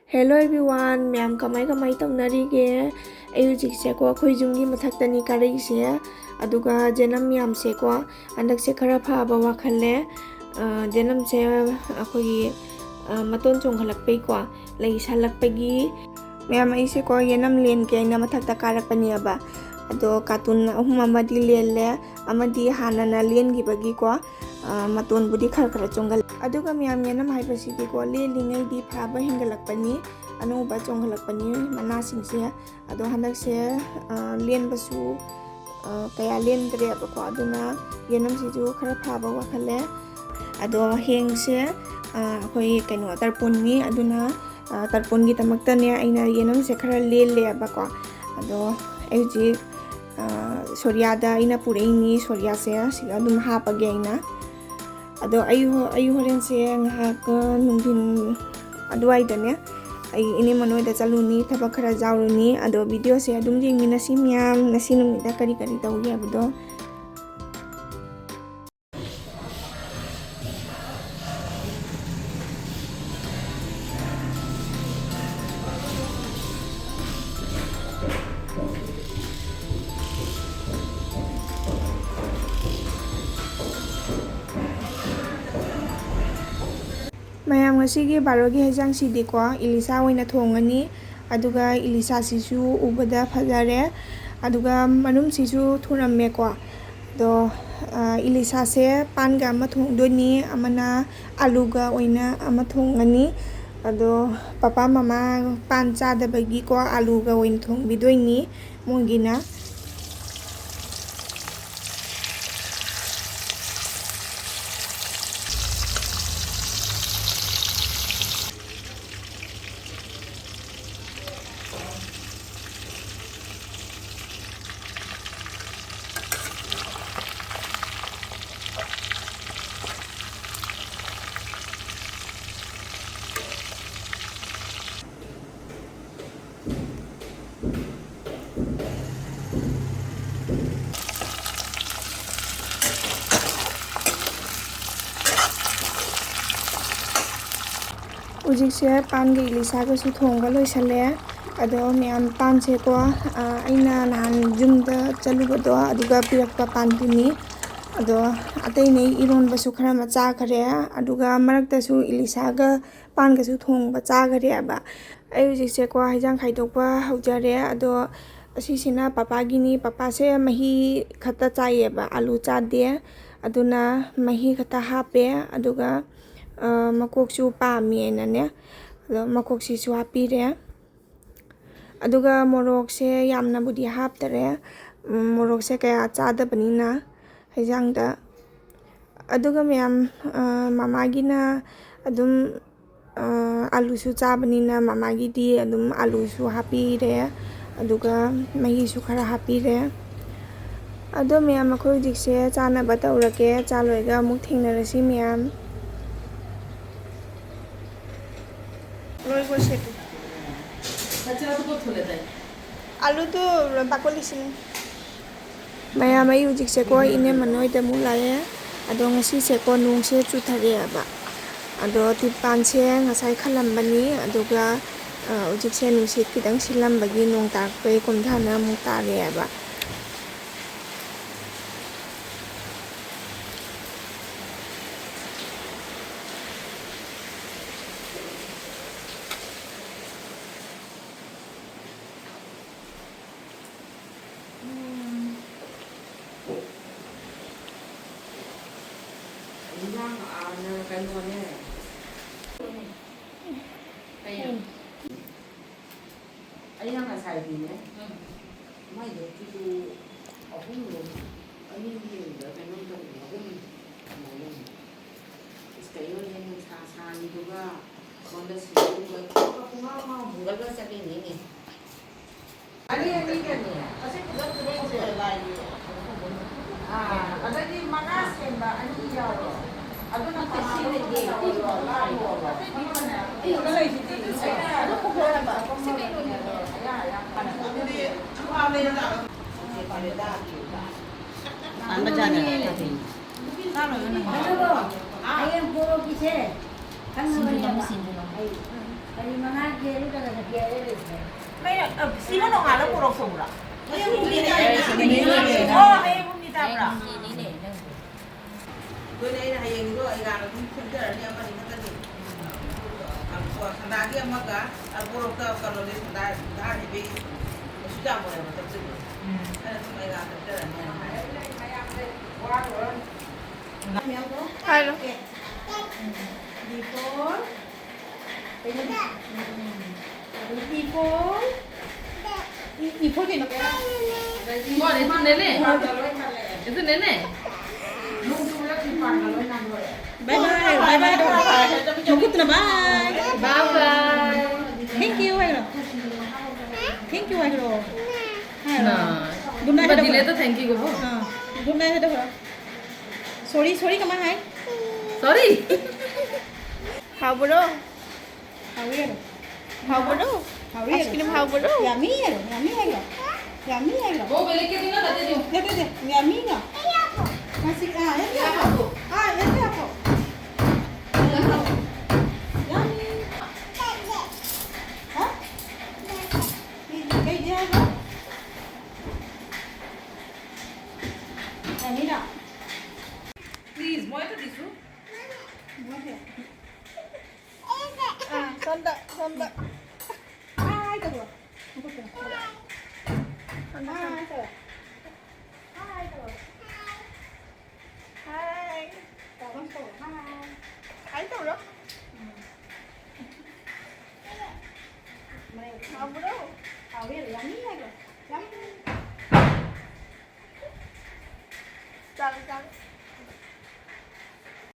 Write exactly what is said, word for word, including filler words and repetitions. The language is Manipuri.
Hello everyone, ꯃꯌꯥꯝ ꯀꯃꯥꯏ ꯀꯃꯥꯏ ꯇꯧꯅꯔꯤꯒꯦ? ꯑꯩ ꯍꯧꯖꯤꯛꯁꯦꯀꯣ ꯑꯩꯈꯣꯏ ꯌꯨꯝꯒꯤ ꯃꯊꯛꯇꯅꯤ ꯀꯥꯔꯛꯏꯁꯦ꯫ ꯑꯗꯨꯒ ꯌꯦꯅꯝ ꯃꯌꯥꯝꯁꯦꯀꯣ ꯍꯟꯗꯛꯁꯦ ꯈꯔ ꯐꯕ ꯋꯥꯈꯜꯂꯦ꯫ ꯑ, ꯌꯦꯅꯝꯁꯦ ꯑꯩꯈꯣꯏꯒꯤ, ꯑ, ꯃꯇꯣꯟ ꯆꯣꯡꯈꯠꯂꯛꯄꯩꯀꯣ, ꯂꯩ ꯁꯥꯠꯂꯛꯄꯒꯤ꯫ ꯃꯌꯥꯝ, ꯑꯩꯁꯦꯀꯣ ꯌꯦꯅꯝ ꯂꯦꯟꯒꯦ ꯍꯥꯏꯅ ꯃꯊꯛꯇ ꯀꯥꯔꯛꯄꯅꯦꯕ꯫ ꯑꯗꯣ ꯀꯥꯔꯇꯨꯟ ꯑꯍꯨꯝ ꯑꯃꯗꯤ ꯂꯦꯜꯂꯦ, ꯑꯃꯗꯤ ꯍꯥꯟꯅꯅ ꯂꯦꯟꯈꯤꯕꯒꯤꯀꯣ, ꯑ, ꯃꯇꯣꯟꯕꯨꯗꯤ ꯈꯔ ꯈꯔ ꯆꯣꯡꯒꯜꯂꯦ꯫ ꯑꯗꯨꯒ ꯃꯌꯥꯝ, ꯌꯦꯅꯝ ꯍꯥꯏꯕꯁꯤꯗꯤꯀꯣ ꯂꯦꯜꯂꯤꯉꯩꯗꯤ ꯐꯕ ꯍꯦꯟꯒꯠꯂꯛꯄꯅꯤ, ꯑꯅꯧꯕ ꯆꯣꯡꯈꯠꯂꯛꯄꯅꯤ ꯃꯅꯥꯁꯤꯡꯁꯦ꯫ ꯑꯗꯣ ꯍꯟꯗꯛꯁꯦ, ꯑ, ꯂꯦꯟꯕꯁꯨ, ꯑ, ꯀꯌꯥ ꯂꯦꯟꯗ꯭ꯔꯦꯕꯀꯣ, ꯑꯗꯨꯅ ꯌꯦꯅꯝꯁꯤꯁꯨ ꯈꯔ ꯐꯕ ꯋꯥꯈꯜꯂꯦ꯫ ꯑꯗꯣ ꯍꯌꯦꯡꯁꯦ, ꯑ, ꯑꯩꯈꯣꯏ ꯀꯩꯅꯣ ꯇꯔꯄꯣꯟꯅꯤ, ꯑꯗꯨꯅ, ꯑ, ꯇꯔꯄꯣꯟꯒꯤꯗꯃꯛꯇꯅꯦ ꯑꯩꯅ ꯌꯦꯅꯝꯁꯦ ꯈꯔ ꯂꯦꯜꯂꯦꯕꯀꯣ꯫ ꯑꯗꯣ ꯑꯩ ꯍꯧꯖꯤꯛ, ꯑ, ꯁꯣꯔꯤꯌꯥꯗ ꯑꯩꯅ ꯄꯨꯔꯛꯏꯅꯤ, ꯁꯣꯔꯤꯌꯥꯁꯦ ꯁꯤꯗ ꯑꯗꯨꯝ ꯍꯥꯞꯄꯒꯦ ꯑꯩꯅ꯫ ꯑꯗꯣ ꯑꯩ ꯍꯣ-, ꯑꯩ ꯍꯣꯔꯦꯟꯁꯦ ꯉꯥꯏꯍꯥꯛ, ꯑ, ꯅꯨꯡꯊꯤꯟ ꯑꯗꯨꯋꯥꯏꯗꯅꯦ ꯑꯩ ꯏꯅꯦ ꯃꯅꯣꯏꯗ ꯆꯠꯂꯨꯅꯤ, ꯊꯕꯛ ꯈꯔ ꯌꯥꯎꯔꯨꯅꯤ꯫ ꯑꯗꯣ ꯚꯤꯗꯤꯑꯣꯁꯦ ꯑꯗꯨꯝ ꯌꯦꯡꯃꯤꯟꯅꯁꯤ ꯃꯌꯥꯝ, ꯉꯁꯤ ꯅꯨꯃꯤꯠꯇ ꯀꯔꯤ ꯀꯔꯤ ꯇꯧꯔꯤ ꯍꯥꯏꯕꯗꯣ꯫ ꯃꯌꯥꯝ, ꯉꯁꯤꯒꯤ ꯕꯥꯔꯣꯒꯤ ꯍꯦꯟꯖꯥꯡꯁꯤꯗꯤꯀꯣ ꯏꯂꯤꯁꯥ ꯑꯣꯏꯅ ꯊꯣꯡꯉꯅꯤ꯫ ꯑꯗꯨꯒ ꯏꯂꯤꯁꯥꯁꯤꯁꯨ ꯎꯕꯗ ꯐꯖꯔꯦ, ꯑꯗꯨꯒ ꯃꯅꯨꯡꯁꯤꯁꯨ ꯊꯨꯔꯝꯃꯦꯀꯣ꯫ ꯑꯗꯣ, ꯑ, ꯏꯂꯤꯁꯥꯁꯦ ꯄꯥꯟꯒ ꯑꯃ ꯊꯣꯡꯗꯣꯏꯅꯤ, ꯑꯃꯅ ꯑꯂꯨꯒ ꯑꯣꯏꯅ ꯑꯃ ꯊꯣꯡꯉꯅꯤ꯫ ꯑꯗꯣ ꯄꯄꯥ ꯃꯃꯥ ꯄꯥꯟ ꯆꯥꯗꯕꯒꯤꯀꯣ ꯑꯂꯨꯒ ꯑꯣꯏꯅ ꯊꯣꯡꯕꯤꯗꯣꯏꯅꯤ ꯃꯣꯏꯒꯤꯅ꯫ ꯍꯧꯖꯤꯛꯁꯦ ꯄꯥꯟꯒ ꯏꯂꯤꯁꯥꯒꯁꯨ ꯊꯣꯡꯕ ꯂꯣꯏꯁꯜꯂꯦ꯫ ꯑꯗꯣ ꯃꯌꯥꯝ, ꯄꯥꯟꯁꯦꯀꯣ, ꯑ, ꯑꯩꯅ ꯅꯍꯥꯟ ꯌꯨꯝꯗ ꯆꯠꯂꯨꯕꯗꯣ ꯑꯗꯨꯒ ꯄꯤꯔꯛꯄ ꯄꯥꯟꯗꯨꯅꯤ꯫ ꯑꯗꯣ ꯑꯇꯩꯉꯩ ꯏꯔꯣꯟꯕꯁꯨ ꯈꯔ ꯑꯃ ꯆꯥꯈꯔꯦ, ꯑꯗꯨꯒ ꯃꯔꯛꯇꯁꯨ ꯏꯂꯤꯁꯥꯒ ꯄꯥꯟꯒꯁꯨ ꯊꯣꯡꯕ ꯆꯥꯈꯔꯦꯕ꯫ ꯑꯩ ꯍꯧꯖꯤꯛꯁꯦꯀꯣ ꯍꯩꯖꯥꯡ ꯈꯥꯏꯗꯣꯛꯄ ꯍꯧꯖꯔꯦ꯫ ꯑꯗꯣ ꯑꯁꯤꯁꯤꯅ ꯄꯄꯥꯒꯤꯅꯤ꯫ ꯄꯄꯥꯁꯦ ꯃꯍꯤ ꯈꯛꯇ ꯆꯥꯏꯌꯦꯕ, ꯑꯂꯨ ꯆꯥꯗꯦ꯫ ꯑꯗꯨꯅ ꯃꯍꯤ ꯈꯛꯇ ꯍꯥꯞꯄꯦ꯫ ꯑꯗꯨꯒ, ꯑ, ꯃꯀꯣꯛꯁꯨ ꯄꯥꯝꯃꯦꯅꯅꯦ, ꯑꯗꯣ ꯃꯀꯣꯛꯁꯤꯁꯨ ꯍꯥꯞꯄꯤꯔꯦ꯫ ꯑꯗꯨꯒ ꯃꯣꯔꯣꯛꯁꯦ ꯌꯥꯝꯅꯕꯨꯗꯤ ꯍꯥꯞꯇꯔꯦ, ꯎꯝ, ꯃꯣꯔꯣꯛꯁꯦ ꯀꯌꯥ ꯆꯥꯗꯕꯅꯤꯅ ꯍꯩꯖꯥꯡꯗ꯫ ꯑꯗꯨꯒ ꯃꯌꯥꯝ, ꯑ, ꯃꯃꯥꯒꯤꯅ ꯑꯗꯨꯝ, ꯑ, ꯑꯂꯨꯁꯨ ꯆꯥꯕꯅꯤꯅ ꯃꯃꯥꯒꯤꯗꯤ ꯑꯗꯨꯝ ꯑꯂꯨꯁꯨ ꯍꯥꯞꯄꯤꯔꯦ, ꯑꯗꯨꯒ ꯃꯍꯤꯁꯨ ꯈꯔ ꯍꯥꯞꯄꯤꯔꯦ꯫ ꯑꯗꯣ ꯃꯌꯥꯝ, ꯑꯩꯈꯣꯏ ꯍꯧꯖꯤꯛꯁꯦ ꯆꯥꯅꯕ ꯇꯧꯔꯒꯦ꯫ ꯆꯥ ꯂꯣꯏꯔꯒ ꯑꯃꯨꯛ ꯊꯦꯡꯅꯔꯁꯤ ꯃꯌꯥꯝ꯫ ꯂꯣꯏꯈꯣ ꯁꯦ꯫ ꯑꯂꯨꯗꯨ ꯕꯥꯀꯣꯂꯤ ꯁꯤꯟ꯫ ꯃꯌꯥꯝ, ꯑꯩ ꯍꯧꯖꯤꯛꯁꯦꯀꯣ ꯏꯅꯦ ꯃꯅꯣꯏꯗ ꯑꯃꯨꯛ ꯂꯥꯛꯑꯦ꯫ ꯑꯗꯣ ꯉꯁꯤꯁꯦꯀꯣ ꯅꯣꯡꯁꯦ ꯆꯨꯊꯔꯛꯑꯦꯕ꯫ ꯑꯗꯣ ꯇꯤꯔꯄꯥꯟꯁꯦ ꯉꯁꯥꯏ ꯈꯜꯂꯝꯕꯅꯤ, ꯑꯗꯨꯒ, ꯑ, ꯍꯧꯖꯤꯛꯁꯦ ꯅꯨꯡꯁꯤꯠ ꯈꯤꯇꯪ ꯁꯤꯜꯂꯝꯕꯒꯤ ꯅꯣꯡ ꯇꯥꯔꯛꯄꯒꯤ ꯀꯣꯝꯊꯥꯅ ꯑꯃꯨꯛ ꯇꯥꯔꯛꯑꯦꯕ꯫ ꯏꯟꯖꯥꯡ, ꯑꯥ, ꯅ-, ꯀꯩꯅꯣꯅꯦ꯫ ꯀꯩꯅꯣ? ꯑꯩꯅ ꯉꯁꯥꯏꯗꯤꯅꯦ, ꯎꯝ꯫ ꯃꯥꯏꯗꯣ ꯀꯤꯂꯣ ꯑꯍꯨꯝꯂꯣ, ꯑꯅꯤ ꯍꯦꯟꯕ꯭ꯔꯥ ꯀꯩꯅꯣꯝ ꯇꯧꯕꯅꯦ, ꯑꯍꯨꯝ ꯑꯗꯨꯃꯥꯏꯅ ꯌꯧꯅꯤ꯫ ꯏꯁ, ꯀꯩꯅꯣꯅꯦ, ꯅꯨꯡꯁꯥ ꯁꯥꯔꯤꯗꯨꯒ ꯁꯣꯝꯗ ꯁꯤꯡꯖꯨꯒ ꯄꯨꯡꯉꯥꯎ ꯉꯥꯎ ꯍꯨꯝꯒꯠꯂ ꯆꯠꯂꯤꯅꯤꯅꯦ꯫ ꯑꯅꯤ ꯑꯅꯤꯒꯅꯦ꯫ ꯑꯥ, ꯑꯗꯒꯤ ꯃꯉꯥ ꯁꯦꯝꯕ ꯑꯅꯤ ꯌꯥꯎꯔꯣ꯫ ꯑꯗꯨꯅ ꯀꯅꯥꯅꯣ? ꯑꯗꯨꯗꯤ ꯍꯌꯦꯡ ꯄꯣꯔꯛꯀꯤꯁꯦ ꯈꯪꯉꯕꯅꯦꯕ꯫ ꯀꯔꯤ ꯃꯉꯥꯒꯤ ꯑꯗꯨ ꯀꯩꯅꯣꯗ ꯄꯤꯔꯒ ꯂꯩꯕ꯭ꯔꯣ? ꯀꯩꯅꯣ, ꯑ, ꯁꯤꯕꯨ ꯅꯣꯡꯉꯥꯜꯂ ꯄꯨꯔꯛꯆꯧꯕ꯭ꯔꯥ? ꯍꯌꯦꯡ ꯍꯨꯝꯅꯤ ꯇꯥꯏ꯫ ꯑꯣ, ꯍꯌꯦꯡ ꯍꯨꯝꯅꯤ ꯇꯥꯕ꯭ꯔꯥ? ꯍꯌꯦꯡ ꯍꯨꯝꯅꯤꯅꯦ ꯅꯪꯕꯨ꯫ ꯑꯗꯨꯅꯦ ꯑꯩꯅ ꯍꯌꯦꯡꯗꯣ ꯑꯩꯒꯥꯅ ꯑꯗꯨꯝ ꯁꯦꯝꯖꯔꯅꯤ, ꯑꯃꯅꯤ ꯈꯛꯇꯗꯤ꯫ ꯑ, ꯁꯟꯗꯥꯒꯤ ꯑꯃꯒ, ꯑ, ꯄꯣꯔꯣꯛꯇ ꯀꯩꯅꯣꯗꯤ ꯁꯟꯗꯥ ꯙꯥꯔ ꯍꯩꯕꯤꯒꯤ ꯀꯩꯁꯨ ꯌꯥꯝꯃꯣꯏꯕ ꯆꯞꯁꯤꯕꯨ꯫ ꯎꯝ꯫ ꯑꯩꯅ ꯑꯗꯨꯝ ꯑꯩꯒꯥ ꯆꯠꯆꯔꯅꯤ꯫ ꯍꯥꯏꯔꯣ꯫ Before, before, before ꯀꯩꯅꯣ? Before is to nene. Is to nene. Bye bye, bye bye. ꯃꯈꯨꯠꯇꯨꯅ bye. Bye bye. Thank you ꯍꯥꯏꯔꯣ꯫ Thank you ꯍꯥꯏꯔꯣ꯫ ꯍꯥꯏꯔꯣ꯫ ꯅꯥ꯫ Good night ꯍꯥꯏꯗꯣꯛꯈ꯭ꯔꯣ꯫ ꯕꯗꯤꯂꯦꯗ thank you ꯀꯣ꯫ ꯑꯥ, good night ꯍꯥꯏꯗꯣꯛꯈ꯭ꯔꯣ꯫ Sorry, sorry ꯀꯃꯥꯏ ꯍꯥꯏ? Sorry. ꯍꯥꯎꯕ꯭ꯔꯣ? ꯍꯥꯎꯋꯤ ꯍꯥꯏꯔꯣ꯫ ꯍꯥꯎꯕ꯭ꯔꯣ? ꯍꯥꯎꯋꯤ ꯍꯥꯏꯔꯣ꯫ Ice cream ꯍꯥꯎꯕ꯭ꯔꯣ? Yummy ꯍꯥꯏꯔꯣ, yummy ꯍꯥꯏꯔꯣ꯫ Yummy ꯍꯥꯏꯔꯣ꯫ ꯅꯠꯇꯦ, ꯅꯠꯇꯦ, yummy ꯅꯣ꯫ ꯃꯁꯤ, ꯑꯥ, ꯌꯥꯝꯃꯤ ꯍꯥꯏꯔꯣ꯫ ꯑꯥ, ꯌꯥꯝꯃꯤ ꯍꯥꯏꯔꯣ꯫ Yummy꯫ ꯍꯥ? ꯀꯩ, ꯀꯩꯗꯤ ꯍꯥꯏꯕ? Yummy ꯅ? Please, ꯃꯣꯏ ꯑꯗꯨꯗꯤꯁꯨ꯫ ꯃꯣꯏꯁꯦ꯫ ꯑꯥ, ꯁꯣꯝꯗ, ꯁꯣꯝꯗ꯫ Hi ꯇꯧꯔꯣ꯫ ꯁꯣꯝꯗ, ꯁꯣꯝꯗ꯫ Hi ꯇꯧꯔꯣ꯫ Hi ꯇꯧꯔꯣ꯫ Hi꯫ ꯇꯧꯔꯣ, ꯇꯧꯔꯣ꯫ Hi꯫ Hi ꯇꯧꯔꯣ꯫ ꯎꯝ꯫ ꯍꯥꯎꯕ꯭ꯔꯣ? ꯍꯥꯎꯋꯦ, yummy ꯍꯥꯏꯈ꯭ꯔꯣ꯫ Yummy꯫ ꯆꯥꯔꯣ, ꯆꯥꯔꯣ꯫